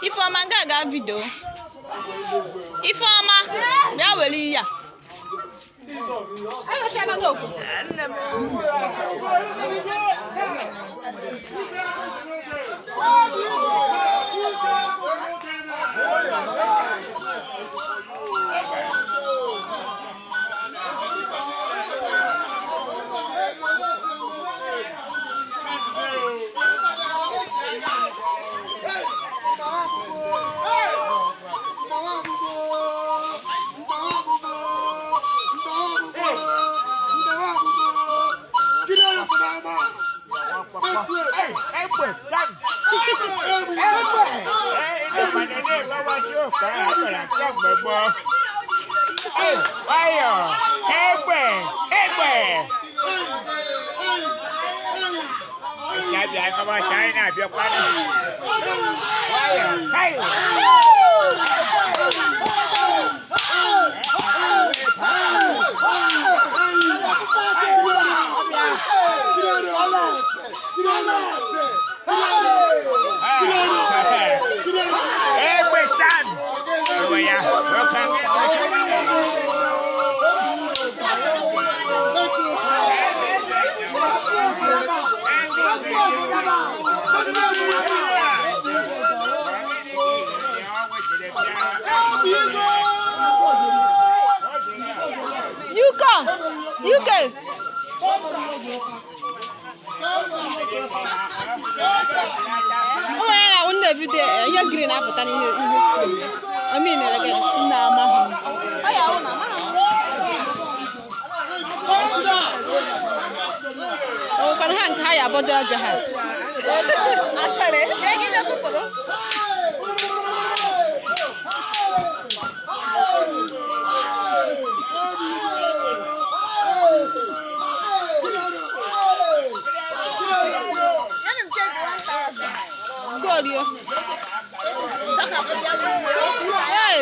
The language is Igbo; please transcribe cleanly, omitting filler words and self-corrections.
Ifeọma nga aga video. Ifeọma bịa were ihe a. UK UK ụmụ ya na-awụ nna vidio ihe green apụta n'ihe ihe screen ya omi mere gị Nna amaghị m. Ọ ya wụ na amaghị m. O nwekwara ha nke ha ya abọdo ọjọọ ha. Akpịrị, bịa gị je tụtụrụ. Nyere m change 1000. Gorio. Dọkapụ bịa were. Hey!